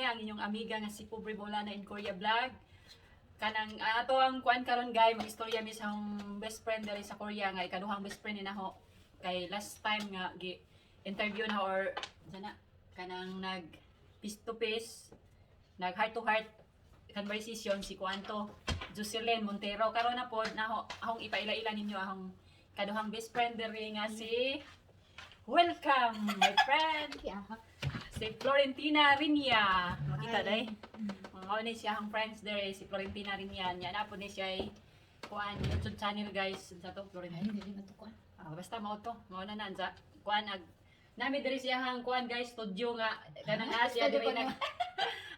ang inyong amiga nga si Pobre Bolana in Korea Vlog. Kanang ato ang kuan karon, guys, magistorya mi sa akong best friend diri sa Korea nga ikaduhang best friend ni naho. Kay last time nga gi interview na or sana kanang nag face to face, nag heart to heart conversation si kuanto Jocelyn Montero. Karon na pod naho akong ipaila-ila ninyo akong kaduhang best friend diri nga si, welcome, my friend, si Florentina Rinia. Makita Hi. Day. Mao ni siya ang friends there, si Florentina Rinia. Nya na po ni siya ay kuan YouTube channel, guys, sa to Florentina. Ay, hindi na to kuan. Ah, basta mao to. Mao na na sa kuan ag nami diri siya ang kuan, guys, studio nga kanang Asia Studio diri pa. Na.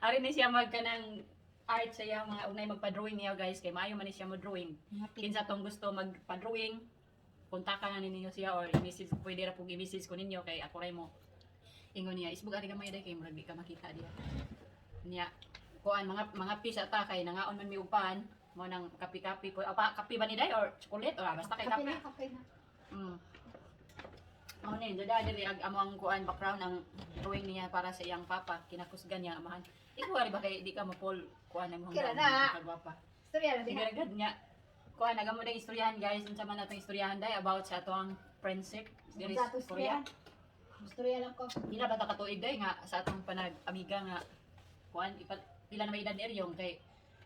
Ari ni siya mag kanang art sa iyang mga unay magpa-drawing niya, guys, kay maayo man ni siya mo drawing. Kinsa tong gusto magpa-drawing, kontakan na ninyo siya or i-message, pwede ra pug i-message ko ninyo kay ako ray mo ingon niya. Isbog ari gamay day kay murag di ka makita diya. Niya kuan mga pisa ta kay nangaon man mi upan mo nang kape-kape po. Apa, kape ba ni day or chocolate or basta kay Kape kape. na, kape na. Mao ni dada diri ag amo ang kuan background, ang drawing niya para sa iyang papa, kinakusgan niya amahan. Ikaw ari ba kay di ka mapol kuan ang Kira na. Kagwapa. Istorya na Sige diha. gad nga. Kuan naga mo dang istoryahan, guys, unsa man natong istoryahan day about sa atong friendship diri Sa sa ato Korea. istorya. Istorya lang ko. Pila ba ta katuig day nga sa atong panag-amiga nga kuan ipa, pila na may edad ni Eryong kay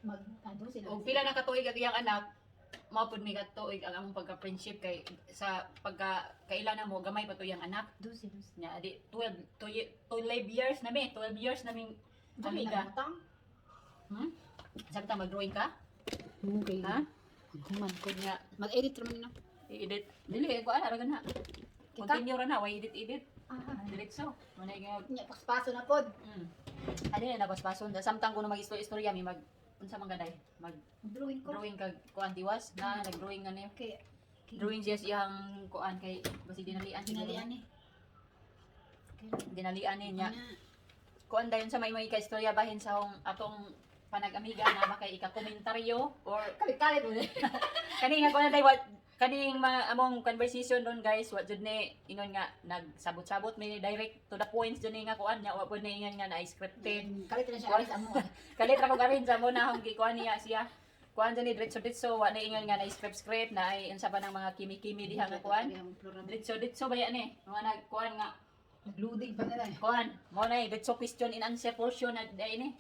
Mag ano sila. og pila na katuig ang iyang anak, mao pud mi katuig ang among pagka-friendship kay sa pagka kaila na mo gamay pa to iyang anak. Dusi, dusi. Nya di 12 12 years na mi, 12 years na ming amiga. Utang. Sabi ta mag-drawing ka? Okay. Ha? Human ko. Nya Mag-edit raman na. I-edit. Dili ko ana ra gana. Kita? Continue ra na, way edit edit. Ah. Diretso. Muna nga Nya paspaso na pod. Ano na napaspason. Samtang kuno mag-istorya mi mag unsa man gaday? Mag Drawing ko. drawing kag kuan tiwas na nag-drawing nga niyo. Kay Drawing siya siyang kuan kay basi dinalian siguro. Dinalian eh. Dinalian ni niya. Ana. Kuan dayon sa may ka-istorya bahin sa hong atong panag-amiga na ba kay ika-komentaryo or Kalit-kalit. kani nga kuan day what kaning mga among conversation ron, guys, wa jud ni ingon nga nagsabot-sabot mi, direct to the points jud ni nga kuan niya, wa pud ni ingon nga na scripted. Kalit na siya aris amo. Kalit ra ko garin sa mo na akong gikuan niya siya. Kuan jud ni diretso diretso, wa ni ingon nga na script script na ay unsa pa ng mga kimi-kimi diha nga kuan. Diretso diretso ba yan eh. Mga nagkuan nga Nagloading pa nila eh. kuan mo na eh, diretso question and answer portion na day ni.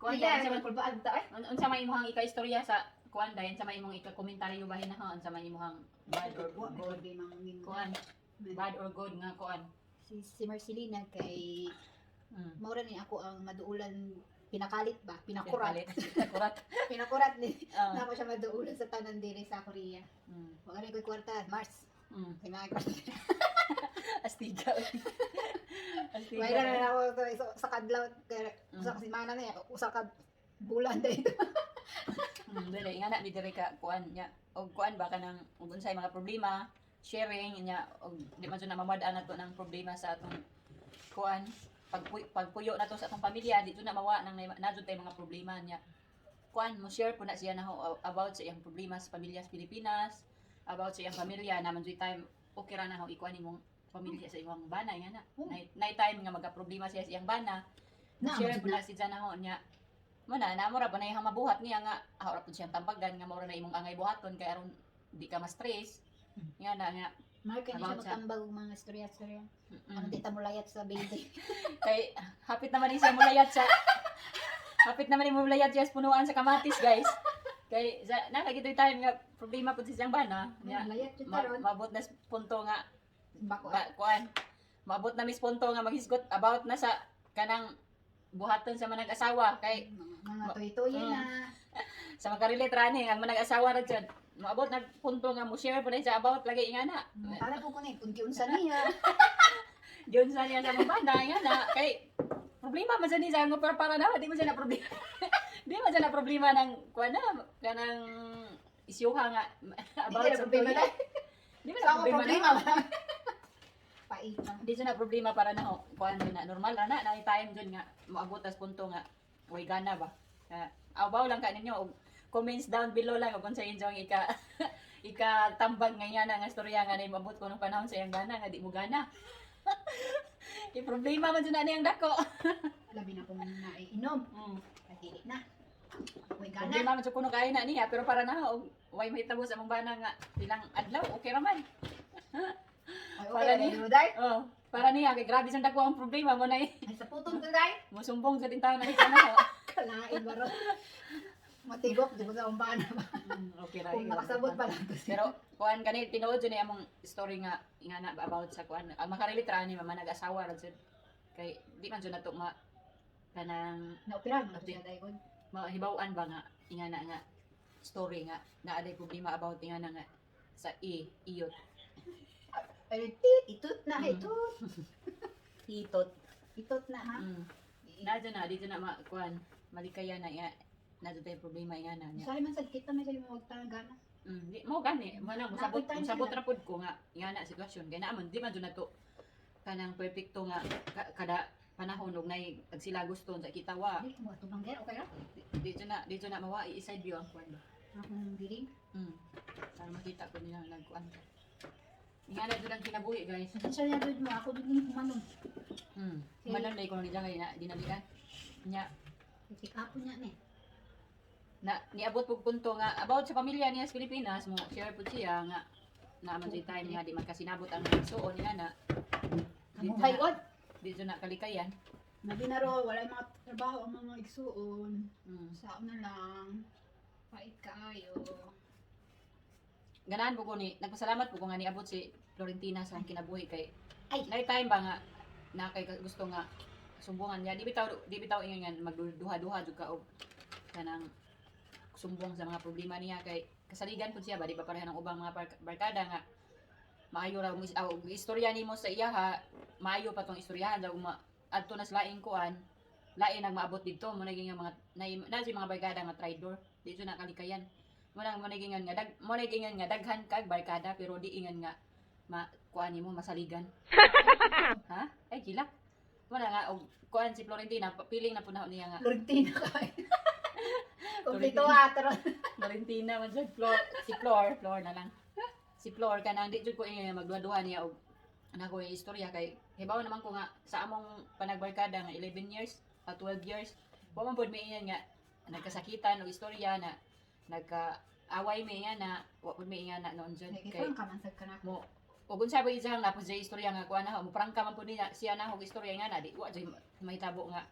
Kuan Kuan dayon sa sa man kulbaan ta eh. unsa may imong ika-istorya sa kuan dayon sa may imong ika-komentaryo bahin na ha, unsa may imong bad or Wa may good problema ang kuan, bad or good nga kuan. Si Marcelina kay maura ni ako ang maduulan, pinakalit ba? Pinakurat. Pinakurat. Pinakurat. Pinakurat ni. Ah. Na ako siya maduulan sa tanan diri sa Korea. Wala rin ko'y kwarta, Mars. May mga kwarta. Astiga. Astiga. May na ako sa kadlaw, kaya usa ka semana na usa ka bulan dito. Dili nga na mi diri ka kuan nya. Og kuan ba kanang og unsay mga problema, sharing nya og di man jud na mamad-an nato ng problema sa atong kuan pagpuyo nato sa atong pamilya, di jud na mawa nang na jud tay mga problema nya. Kuan mo share po na siya na ho about sa iyang problema sa pamilya sa Pilipinas, about sa iyang pamilya na man jud time okay ra na ho ikuan imong pamilya sa imong bana nga na. Nay time nga magka-problema siya sa iyang bana. Na, Share man po na si Jana ho niya. Mo na namo ra ba na iyang mabuhat niya nga aw ra pud siyang tambagan nga mao ra na imong angay buhaton kay aron di ka ma-stress. Nga na nga. Mark kay siya About magtambag og mga istorya-istorya. Ano di ta mulayat sa building. Kay hapit naman ni siya mulayat sa hapit naman ni mulayat siya sa punuan sa kamatis, guys. Kay sa na lagi to'y time nga problema pud si siyang bana. Nya Mulayat jud taron. maabot na sa punto nga Bako. ba, kuan. Maabot na mis punto nga maghisgot about na sa kanang buhaton sa manag asawa kay Mga toy-toy na. Sa makarelate ra ni ang manag-asawa ra jud moabot na punto nga mo share po na siya about lagi nga na. Kala ko kuno kung giunsa niya. Diyon sa niya sa mga bana nga na kay problema man sa ni sa ngo para na di mo siya na problema, di man siya na problema ng kuan na kanang isyuha nga about Di na sa problema na. Di man Sa na ako problema problema. na. Paita. Di siya na problema para na ho kuan jud na normal ra na na time jud nga moabot tas punto nga way gana ba. Abaw lang ka ninyo og comments down below lang og unsa inyong ika ikatambag nga yan nga istorya nga na maabot ko ng panahon sa iyang gana nga di mo gana. I problema man jud na niyang dako. Labi na kung naiinom. Ay, dili na. Uy, gana. Problema man jud kuno kaayo na niya, pero para na og way mahitabo sa among bana nga ilang adlaw, okay ra man. Ay, okay, Para para ni- ni. Oh, para niya kay grabe sa dako ang problema mo na eh. Ay, sa putong to, day. Musumbong sa tintaw na isa na. Kalain ba ron? Matigok, di ba sa umbana ba? Okay ra. Kung nakasabot pa lang to siya. Pero kuan gani tinuod jud ni among story nga nga na about sa kuan. Ang makarelate ra ni mama nag-asawa ra jud. Kay di man jud nato ma kanang Naopera mo na to siya, day ko. mahibaw-an ba nga ingana nga story nga naa day problema about ingana nga sa i iyot. Ay, tit, itut na, itut. Itot. Itut na, ha? Na jud na dito na ma kuan malikaya na nga na jud tay problema ingana niya. Sorry man, sad kita may sa'yo mo wag gana. Di mo gani mo na mosabot Napuntahan mosabot sila. ra pud ko nga ingana sitwasyon kay naamon di man jud nato kanang perpekto nga kada panahon og nay ag sila gusto sa kita wa. Di, mo atubang gera, okay ra? Di jud na mawa i-side view ang kuan ba. Akong biling. Para makita ko nila nagkuan ka. Ingana jud ang kinabuhi, guys. Pasensya na jud mo, ako jud ning humanon. Manon lay ko nila kay na dinalian. Nya Pick up niya ni. Na niabot pug punto nga about sa pamilya niya sa Pilipinas, mo share pud siya nga naa man jud time nga di man kasinabot ang suon niya na Ang buhay na, od. di jud na kalikayan. Nabinaro, wala yung mga trabaho ang mga igsuon. Sa na lang. Pait kaayo. Ganahan po ko ni nagpasalamat po ko nga niabot si Florentina sa akong kinabuhi kay Ay! nay time ba nga na kay gusto nga sumbungan niya, di bitaw ingon nga magduha-duha jud ka og kanang sumbong sa mga problema niya kay kasaligan pud siya ba, di ba pareha ng ubang mga barkada nga maayo ra og istorya nimo sa iyaha, maayo pa tong istoryahan daw ma adto na sa laing kuan, lain ang maabot didto mo naging nga mga na, na mga barkada nga traidor, di jud na kalikayan mo nang mo naging nga dag mo naging nga daghan kag barkada pero di ingon nga ma kuan nimo masaligan ha ay kilak mo na nga og kuan si Florentina piling na pud na niya nga Florentina kaayo. Kompleto atro. Florentina man jud Flor, si Flor, Flor na lang. Si Flor kanang di jud ko ingon nga magduha-duha niya og anak ko yung istorya kay hibaw naman ko nga sa among panagbarkada nga 11 years a 12 years wa man pud mi ingon nga nagkasakitan og istorya na nagka-away mi nga na wa pud mi ingon na noon jud Kay kay ka man sad kana. mo ug unsa ba isang na siya istorya nga kuan na mo prangka man pud niya siya na og istorya nga na di wa jud mahitabo nga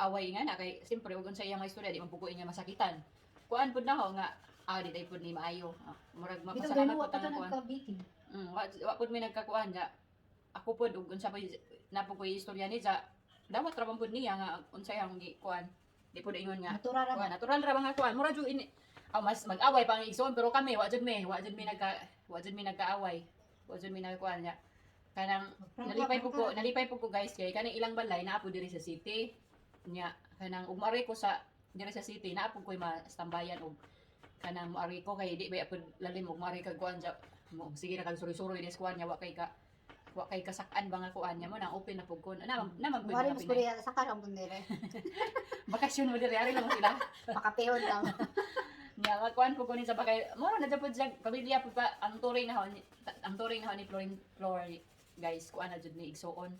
away nga na kay siyempre ug unsa iyang mga istorya di man pud ko ingon masakitan kuan pud na ho nga ah di tay pud ni maayo. Ah, murag Bitaw mapasalamat gani wa pud pa ta ta nga kuan. nagkabitin. Wa pud mi nagkakuan ja ako pud ug unsa pa na pud ko istorya ni ja dawat ra man pud niya nga unsa iyang gi kuan di pud ingon nga Natural ra ba? kuan natural ra ba nga kuan mura jud ini aw mas mag-away pa ang igsoon pero kami wa jud mi nagkaaway, wa jud mi nagkuan niya kanang nalipay po ko, guys, kay kanang ilang balay naa po diri sa city nya kanang ug moari ko sa diri sa city naa po koy mastambayan og kanang moari ko kay di ba pud lalim og moari kag kuan sa mo sige na kag suri-suri des kuan nya wa kay kasak-an ba nga kuan nya mo nang open na pud ko na naman pud Wari mga mas Pinay. Korea sa karang bundere. Bakasyon mo diri ari lang mo sila. Pakapehon ka. Nya nga kuan po ko ni sa bakay mo na jud pud siya pamilya pud pa ang turing na ang turing na ni Florin Flor, guys, kuan na jud ni igsuon.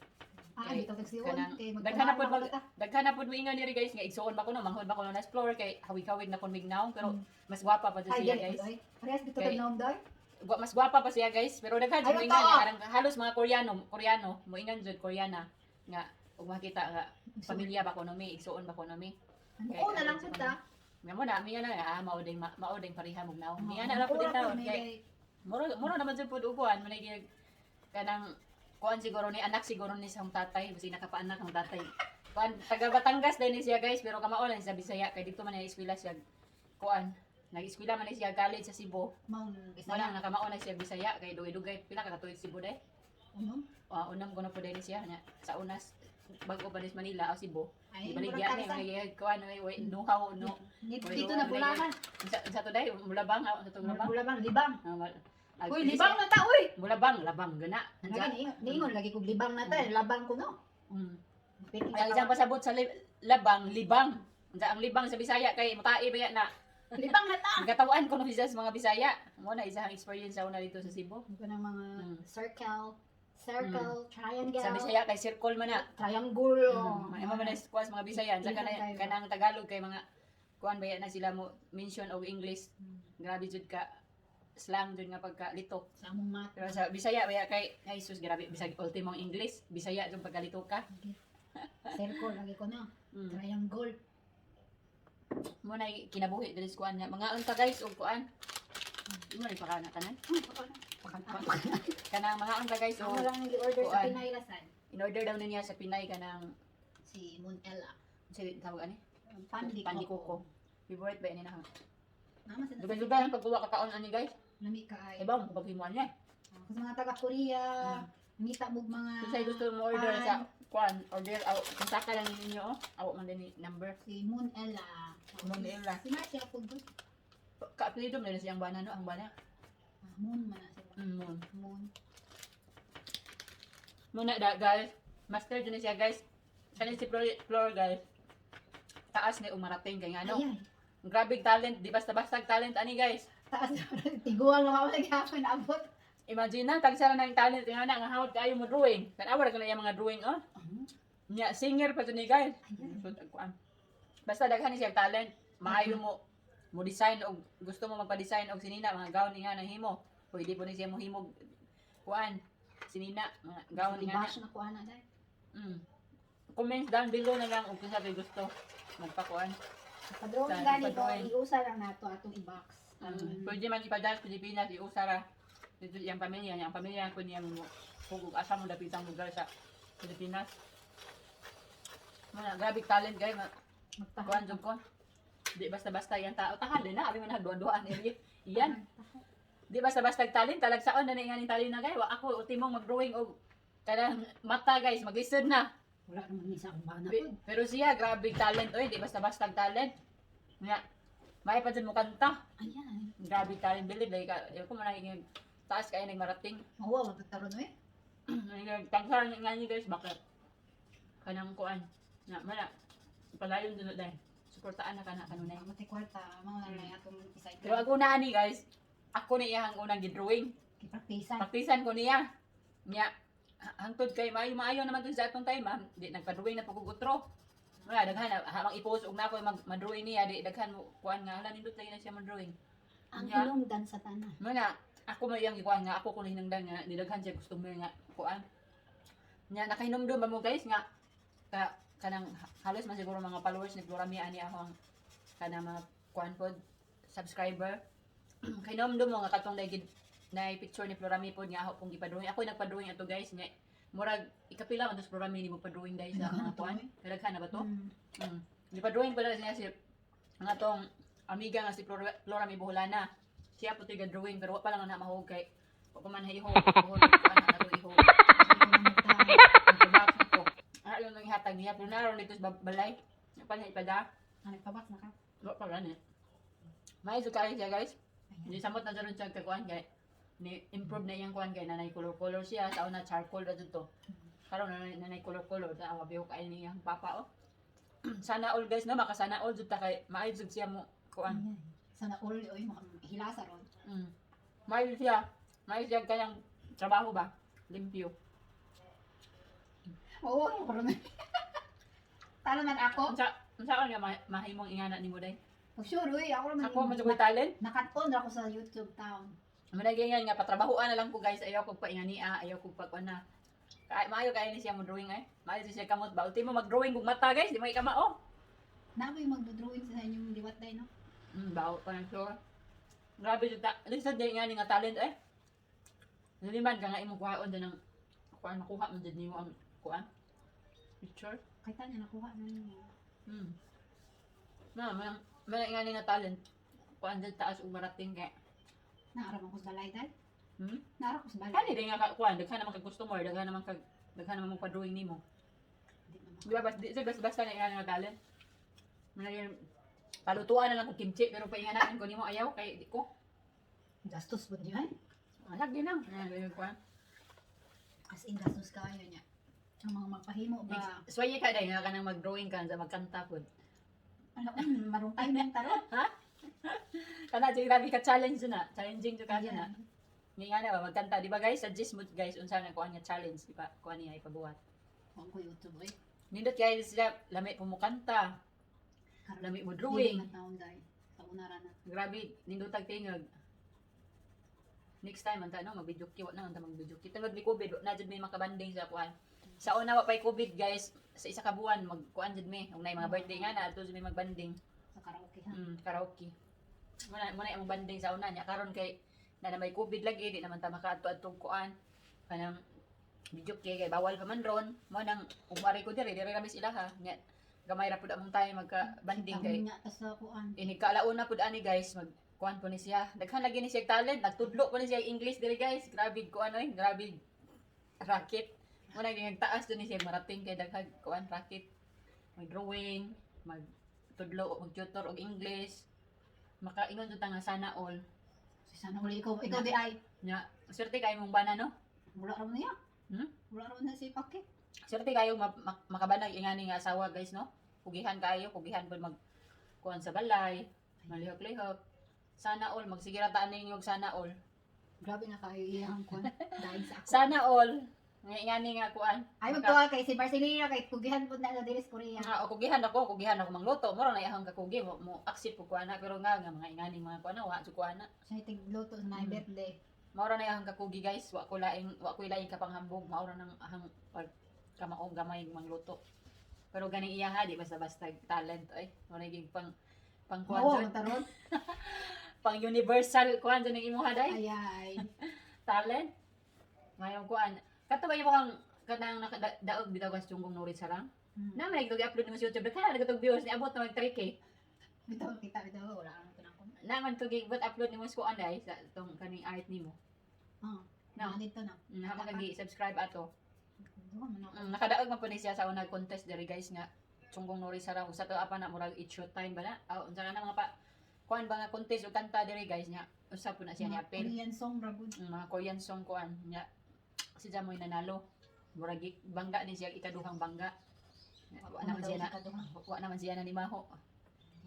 Ah, Kay- bitaw tagsiyon kanang kay daghan na pud magkumaon ta. daghan na pud moingon diri, guys, nga igsuon ba ko no manghod ba ko no nas floor kay hawig-hawig na kon mignaw pero mas gwapa pa jud Ay, siya dili, guys. ay. Parehas bitaw Kay- tag naom day. Mas gwapa pa siya, guys, pero daghan jud Ay, moingon totoo. nga halos mga Koreano Koreano moingon jud Koreana nga ug makita nga pamilya ba ko no mi igsuon ba ko no mi. Oo na lang pud ta. Nga mo na mi nga na ah mao ding mao ding pareha mog naw. Mi nga na ra pud Mura taon pud mi kay muro muro naman jud pud upuan man lagi kanang kuan siguro ni anak siguro ni sa tatay kasi nakapaanak ang tatay. Kuan taga Batangas din ni siya, guys, pero kamao lang sa Bisaya kay dito man na eskwela siya kuan. Nag-eskwela man ni siya college sa Cebu. Maong Mo Bisaya. lang nakamao na siya Bisaya kay dugay-dugay pila ka katuig Cebu day. Ano? Unam ko na po din siya na sa unas bago pa des Manila o Cebu. Ay, Ibaligya murag ni karsa. mga kuan ay way nuhaw no. Dito na bulahan. Sa to day mulabang ah, sa to mulabang. Bulabang libang. Ah, Uy, libang na ta, uy. Mulabang, labang gana. Lagi niingon lagi kog libang na ta, labang ko no. Ang isang pasabot sa labang, libang. Unsa ang libang sa Bisaya kay mutai ba yan na Libang na ta. Katawan ko no siya sa mga Bisaya. Mo na isang experience sa una dito sa Cebu. Ano ng mga circle, Circle, triangle. Sa Bisaya kay circle man na. Triangle. Oh. Mga man na kuan sa mga Bisaya sa Ilhan kanang kayo. Kanang Tagalog kay mga kuan ba na sila mo mention og English. Grabe jud ka slang jud nga pagka lito. Sa among mat. Pero sa Bisaya baya kay ay sus, grabe bisag ultimong English, Bisaya jud pagkalito ka. Circle lagi ko na. Triangle. Mo na kinabuhi diri sa kuan nga mga unta guys og kuan. Imo ni pakana tanan. Kanang mga unta guys Ako og lang nag-order sa Kuan. Pinay Lasan. In order daw niya sa Pinay kanang Si Moon Ella. sa tawag ani? Pandi Pandi Coco. Favorite ba ini na? Nama sa Dugay-dugay ang pagkuha kakaon ani guys. Lami kay. Iba mo paghimuan niya. Sa mga taga Korea, ngita mo mga Kung sa'yo gusto mo order sa kuan, order aw kung saka lang ninyo oh, aw man din ni number. Si Moon Ella. Moon Ella. Si Marcia po good. Ka-apelyido mo na siyang bana no, ang bana. Ah, Moon man na siya. Moon. Moon. Muna da guys. Master dyan na siya guys. Kanin si Flor, Flor guys. Taas ni umarating kay nga ano. Ay, ay. Grabe talent, di basta-basta talent ani guys. Taas na tiguan lang ako naghapon abot. Imagine na, tagsara na yung talent nga na, nga hawad kayo mo drawing. Tanawa ra ka na yung mga drawing oh. Nya singer pa to ni guys. Ayan. So, tagkuan. Basta daghan ni siya talent. Maayo mo mo design og gusto mo magpa-design og sinina mga gown nga na himo. Pwede po ni siya mo himog kuan sinina mga gown nga na. I-bash na kuha na dahil. Comments down below na lang og kung sa gusto magpakuan. Padrowing Saan? gani ko, Padrawing. iusa lang nato atong i-box. Pwede man ipadala sa Pilipinas, iusa ra. Dito iyang pamilya niya, ang pamilya ko niya mo kung asa mo dapitang lugar sa Pilipinas. Mga grabe talent guys, Magtahan. kuan jud ko. Di basta-basta yang tao tahan din na, abi man nagduan-duan area. Iyan. Di basta-basta ang talent, talagsaon na nga ning talent na guys. Wa ako ultimong mag-drawing og kanang mata guys, maglisod na. Wala naman ni sa akong bana Pero siya grabe talent oy, di basta-basta ang talent. Nga may pa dyan mo kanta. Ayan. Grabe talent, believe like ka. Ko man naging taas kay nagmarating. Mahuwa, magkakaroon eh. Tagsaran nga ni guys bakit kanang kuan. Na mana palayon dun dai. Suportaan na kana kanunay. Matay kwarta, mga na atong isay. Pero ako na ani guys, ako na iyang unang gidrawing. Gipraktisan. Praktisan ko niya. Niya hangtod kay maayo maayo naman tud sa atong time, ma'am. Di nagpa-drawing na pag utro. Wala daghan na habang i-post og na ako mag drawing niya di daghan mo kuan nga hala nindot lagi na siya mag-drawing. Ang Nya. hinungdan sa tanan. Muna, ako may iyang gikuan nga ako ko hinangdan nga nilaghan siya customer nga kuan. Nya nakahinumdum ba mo guys nga ka kanang halos man siguro mga followers ni Flora Mia ani ako ang kanang mga kuan pod subscriber. Kahinumdum mo nga katong dai na picture ni Flora Mia pod nga ako pong gipa-drawing. Ako nagpa-drawing ato guys nya murag ikapila man to sa Flora Mia ni mo pa-drawing dai sa Daghan mga na to, kuan. eh. Daghan na ba to? Gipa-drawing pala siya si ang atong amiga nga si Flora, Flora May Boholana. Siya po tiga drawing pero wa pa lang na mahog kay wa pa man hiho. Buhol kuan na to iho. Ang ko. Ah, yun ang ihatag niya pero naron dito sa balay. Wa pa niya ipada. Ano, pabox na ka? Wa pa gani. May kayo siya guys. Ayan. Hindi samot na dyan siya kay kuan kay ni improve na iyang kuan kay nanay color color siya sa una charcoal ra dito. Karon nanay, nanay color color sa awa bihok ay niyang papa oh. Sana all guys no, makasana all jud ta kay maayo jud siya mo kuan. Ayan. Sana all, oy, hilasa ron. Maayo siya. Maayo siya kanyang trabaho ba? Limpyo. Oo, ano ko ron. Talo man ako. Unsa unsa nga mahimong ingana nimo day? Oh, sure, uy, ako naman. Ako man jud ko'y talent. Nakat-on ra ako sa YouTube town. Manay ganyan nga patrabahoan na lang ko guys, ayaw ko pa ingania, ayaw ko pa kuan na. Kay maayo kay ni siya mo drawing ay. Maayo siya kamot ba? Ultimo mag-drawing kog mata guys, di mo ikamao. Namoy magdodrawing sa inyong liwat day, no? Bawo pa ng sure. Grabe jud ta. Lisod din nga ni nga talent eh. Naliman ka nga imong kuhaon din ang kuan makuha man jud nimo ang kuan. Picture. Kahit niya nakuha na niya. Na, man man nga ni nga talent. Kuan jud taas ug marating kay. Naara man ko sa balay day. Hmm? Naara ko sa balay. Kani din nga ka kuan, daghan naman kag customer, daghan naman mo pa-drawing nimo. Di naman. Di ba bas di basta basta na nga nga talent. Manay palutuan na lang ko kimchi pero painganaan ko nimo ayaw kay di ko. Gastos ba niya eh? Alag din lang. Ay, kuan. As in, gastos kayo niya. Ang mga magpahimo ba? Swaye ka dai nga kanang mag-drawing ka sa magkanta pod. Ano, marungtay na yung tarot. Kana jud grabe ka challenge na. Challenging jud ka na. Ayan. Nga na ba magkanta, di ba, guys? Suggest mo, guys, unsa nga kuan nga challenge di ba kuan niya ipabuhat. Wa ko YouTube eh. Nindot guys sila, lami po mo kanta, Karon lami mo dili drawing. man taon dai. Sa una ra na. Grabe, nindot tag tingog. Next time anta no, mag-video wa na anta mag-video. Tungod ni COVID, wa na jud may makabanding sa kuan. Sa una wa pay COVID, guys, sa isa ka buwan magkuan jud mi. Ug nay mga birthday nga na adto jud mi magbanding. Sa karaoke ha. Karaoke. Muna muna ang banding sa una niya karon kay na, na may COVID lagi, di naman ta makaadto-adto kuan. Kanang video kay bawal pa man ron. Mo nang umari ko diri diri ra mis ilaha. Nya gamay ra pud among tayo magka banding kay Kita ta sa kuan. inig kaalauna pud ani, guys, mag kuan po ni siya. Daghan lagi ni siya talent, nagtudlo po ni siya English diri, guys. Grabe kuan oy, grabe racket. Mo na taas do ni siya marating kay daghang kuan racket. Mag drawing, mag tudlo, mag tutor og English. Makaingon jud ta nga sana all. Si sana uli ikaw ikaw di ay. Nya, swerte kayo mong bana, no? Wala ra man niya. Hmm? Wala ra man na si Pake. Swerte kayo makabanag ingani nga asawa, guys, no? Kugihan kayo, kugihan pud mag kuan sa balay, malihok-lihok. Sana all magsigira ta ninyo og sana all. Grabe na kayo iyang kuan dahil sa ako. Sana all nga ingani nga kuan. Ay magtuwa kay si Barcelona kay kugihan pud na sa diri sa Korea. Nga o kugihan ako mangluto, mura na iyang kakugi mo, mo accept ko kuan na, pero nga nga mga ingani mga kuan na wa jud kuan na. Siya tigluto sa my birthday. Maura na iyang kakugi, guys, wa ko laing kapanghambog, maura nang ahang pag kamaong gamay mangluto. Pero ganing iya ha, di basta-basta talent ay. Mura ging pang pang kuan Oo, jud, taron. pang universal kuan jud ning imuha day. Ay ay. Talent. Ngayon kuan. Kato ba imo kang kanang nakadaog bitaw kas Chunggong Norit Sarang? Na man nagtug upload nimo sa YouTube. Daghan na nagtug viewers, niabot na mag 3K. Bitaw kita bitaw wala ra man ko. Na man tug but upload nimo sa kuan day sa tong kaning art nimo. Oh. No. Na dito na. Hama kagi subscribe ato. Duha man ako. Nakadaog man po ni siya sa unang contest diri, guys, nga Chunggong Nori Sarang usa to apa na murag it's show time ba na? Aw, unsa na mga pa kuan ba nga contest o kanta diri, guys, nya usa po na siya ni Mga appeal. Korean song ra gud. Mga Korean song kuan nya si Jamoy nanalo. Murag bangga ni siya, ikaduhang bangga. Nya, wa naman siya na ni Maho.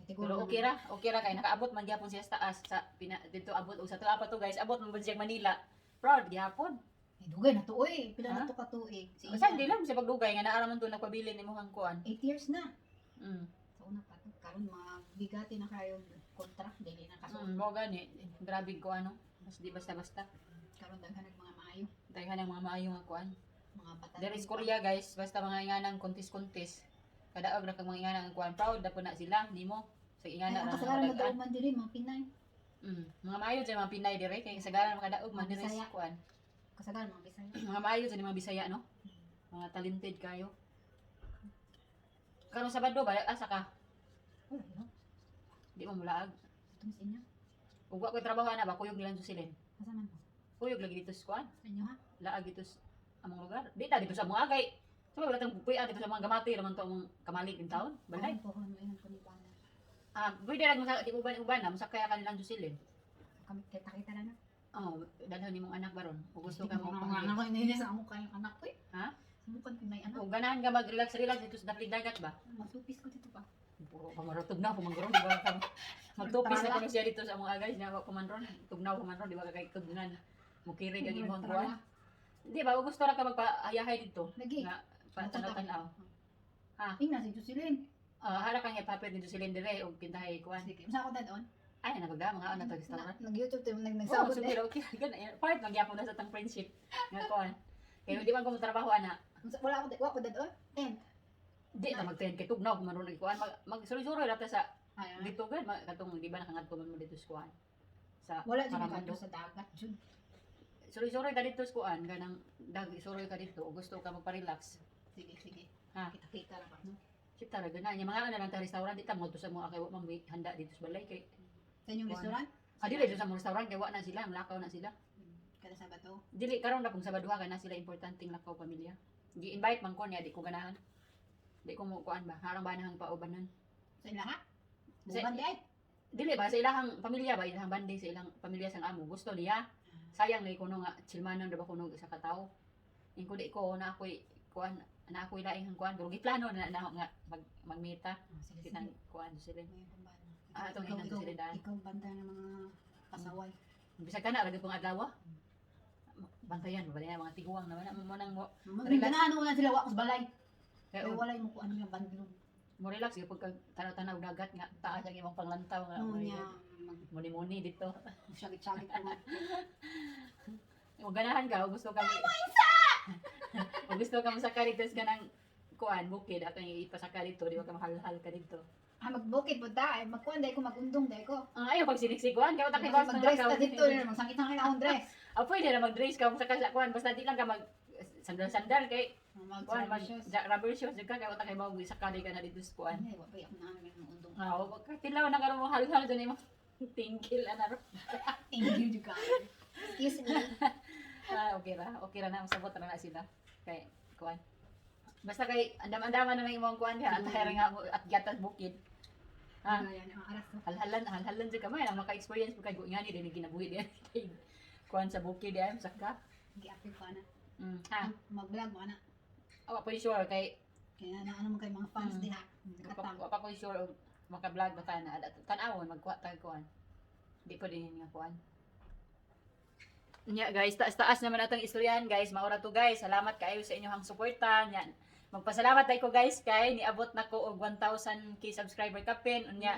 Pero okay ra kay nakaabot man gyapon siya sa taas sa pina, dito abot og sa tuwa pa to, guys, abot man pud siya Manila. Proud gyapon. Ay, dugay na to oy. Pila Ha? na to ka tuig? Si Usa di lang siya pagdugay nga naa ra man to nagpabilin imong kuan. 8 years na. Sa una pa to. Karon mga bigati na kayo contract dili na kaso. Mo gani. Grabe ko ano. Mas di basta-basta. Karon daghan nag mga maayo, Daghan ang mga maayo nga kuan. mga bata. There is Korea, guys, basta mga inganang kontis-kontis. Kadaog ra kag mga inganang kuan, proud na po na sila nimo. Sa Ay, ingana ang ra kasagaran nga na dagan. man diri mga Pinay. Mga maayo dyan mga Pinay dire kay kasagaran makadaog man Mga dire Bisaya. sa kuan. Kasagaran mga Bisaya. Mga maayo dyan mga Bisaya, no? Mga talented kayo. Karon Sabado ba asa ka? Wala no. Di mo mulaag. Ito mas inyo. Ug wa koy trabaho ana ba, kuyog nilang susilin. Asa man mo? Kuyog lagi dito sa kuan. Sa inyo ha? Laag dito sa among lugar. Di ta dito sa among agay. Sa wala tang puy dito sa mga gamati raman to among kamalig in taon. Balay. Karon po ko ingon ko ni Bana. Ah, pwede ra mo sa di uban uban na musakay ka nilang susilin. Kami kita kita na na. Oh, dalhon nimong anak baron. Kung gusto ka mo Mga anak ko ininis ang mukha yung anak ko eh. Ha? Sa ko may anak. O ganahan ka mag-relax relax dito sa daplig dagat ba? Masupis ko dito pa. Puro pa marutog na pumangron, di ba ka magtupis na kuno siya dito sa among agay na kumanron, tugnaw kumanron, di ba ka kay tugnan. Mukirig ang imong kuan. Di ba gusto ra ka magpaayahay dito? Lagi. Nga pa tanaw-tanaw. Ha? Ingna si Jocelyn. Ah, hala kang ipapit ni Jocelyn dire og kintahay kuan. Sige, unsa ako dadon? Ay, na bagda mga ano tag restaurant. Nag-YouTube tayo nag Oh, nagsabot sige, eh. okay. Gana, part magyapon na sa tang friendship. Nga kuan. Kay di man ko mo trabaho ana. Wala ako wa ko dadon. Ten. Di ta mag kay tugnaw kung maron kuan mag magsuroy-suroy ra ta sa Ay, dito gan katong di ba nakangadto man mo dito sa kuan. Sa wala jud Paramando. ka sa dagat jud. Suroy-suroy ka dito sa kuan ganang dag suroy ka dito o gusto ka magpa-relax. Sige, sige. Ha? Kita-kita ra ba no? Kita ra gana nya mga ano lang ta restaurant di ta mo sa mga kay wa man may handa dito sa balay kay Sa inyong Kuan. restaurant? Ah, dili dito sa mga restaurant kay wa na sila, lakaw na sila. Kada Sabado. Dili karon na kung Sabado ka na sila importanteng lakaw pamilya. Gi-invite man ko niya, di ko ganahan. Di ko mo kuan ba, harang banahang paubanan. Sa ilaha? Sa- Buban di ay. Dili ba sa ilahang pamilya ba, ilahang banding sa ilang pamilya sang amo gusto niya. Sayang na kuno nga chilmanon ra ba kuno sa katawo. Ingko di ko na ako'y kuan na ako'y laing kuan pero giplano na na nga magmita Ah, sige, sige. kitang kuan sila. May pambana. Ah, itong Ikaw- inang Jocelyn daan. Ikaw banda ng mga pasaway. Bisag kana ra gyud pong adlaw. Bantayan, bantayan mga tiguang naman mo nang mo. Relax. Ganahan na sila wa ko sa balay. Kaya Kaya walay mo ko ano yung bandlong. mo relax gyud pagka tanaw-tanaw dagat nga taas ang imong panglantaw nga. No Mo niya muni-muni dito. Mag-syagit-syagit ko. Kung ganahan ka, o gusto ka mo. O gusto ka mo sa dito sa ganang kuan bukid at ang ipasaka dito, di ba ka mahalhal ka dito. Ah, magbukid po ta. Ay, magkuan dahil ko, magundong dahil ko. Ang ayaw pag siniksikuan ka utak ibas. Mag-dress ta dito. Magsangit ang akong dress. Ah, pwede na mag-dress ka sa sa kuan basta di lang ka mag sandal-sandal kay kuan mag Mag shoes. rubber shoes jud ka kay utak ibaw sakali ka na dito sa kuan. Ay, wa pa ako na ang undong. Ah, o tilaw na karon mo halhal dun imong tingkil ana ro. Thank you, juga. Excuse me. Ah, okay ra. Okay ra na masabot ra na sila. Kay kuan. Basta kay andam-andaman na lang imong kuan ka at nga mo at gatas bukid. Ah, Ayan, ang aras. Halhalan halhalan jud ka man ang maka-experience mo kay ngani din ginabuhi diyan kay kuan sa bukid diyan saka. Gi-apil ko na. Ha. Mag-vlog mo na. Awa po sure kay Kaya na ano man kay mga fans diha. Nakatang. wa pa ko sure og maka-vlog ba ta na tan-awon magkuha ta kuan. Di pa din nga kuan. Nya guys, taas-taas naman atong istoryahan, guys. Maura to, guys. Salamat kaayo sa inyong suporta. Nya. Magpasalamat tayo ko, guys, kay niabot na ko og 1000K subscriber kapin. Unya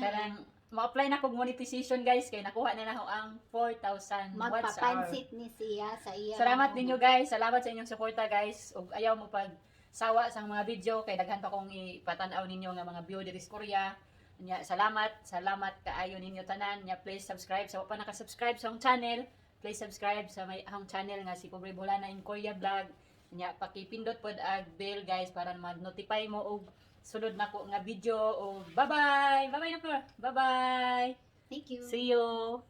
kanang ma-apply na kog monetization, guys, kay nakuha na nako ang 4,000 watts hour. Magpapansit ni siya sa iya. Salamat ninyo, guys. Salamat sa inyong suporta, guys. Ug ayaw mo pag sawa sa mga video kay daghan pa kong ipatan-aw ninyo nga mga view diri sa Korea. Nya salamat, salamat kaayo ninyo tanan. Nya please subscribe sa wa pa naka-subscribe sa akong channel. Please subscribe sa may akong channel nga si Pobre Bolana in Korea Vlog. Nya pakipindot pod ag bell, guys, para ma-notify mo og sulod nako nga video. Og bye-bye. Bye-bye na po. Bye-bye. Thank you. See you.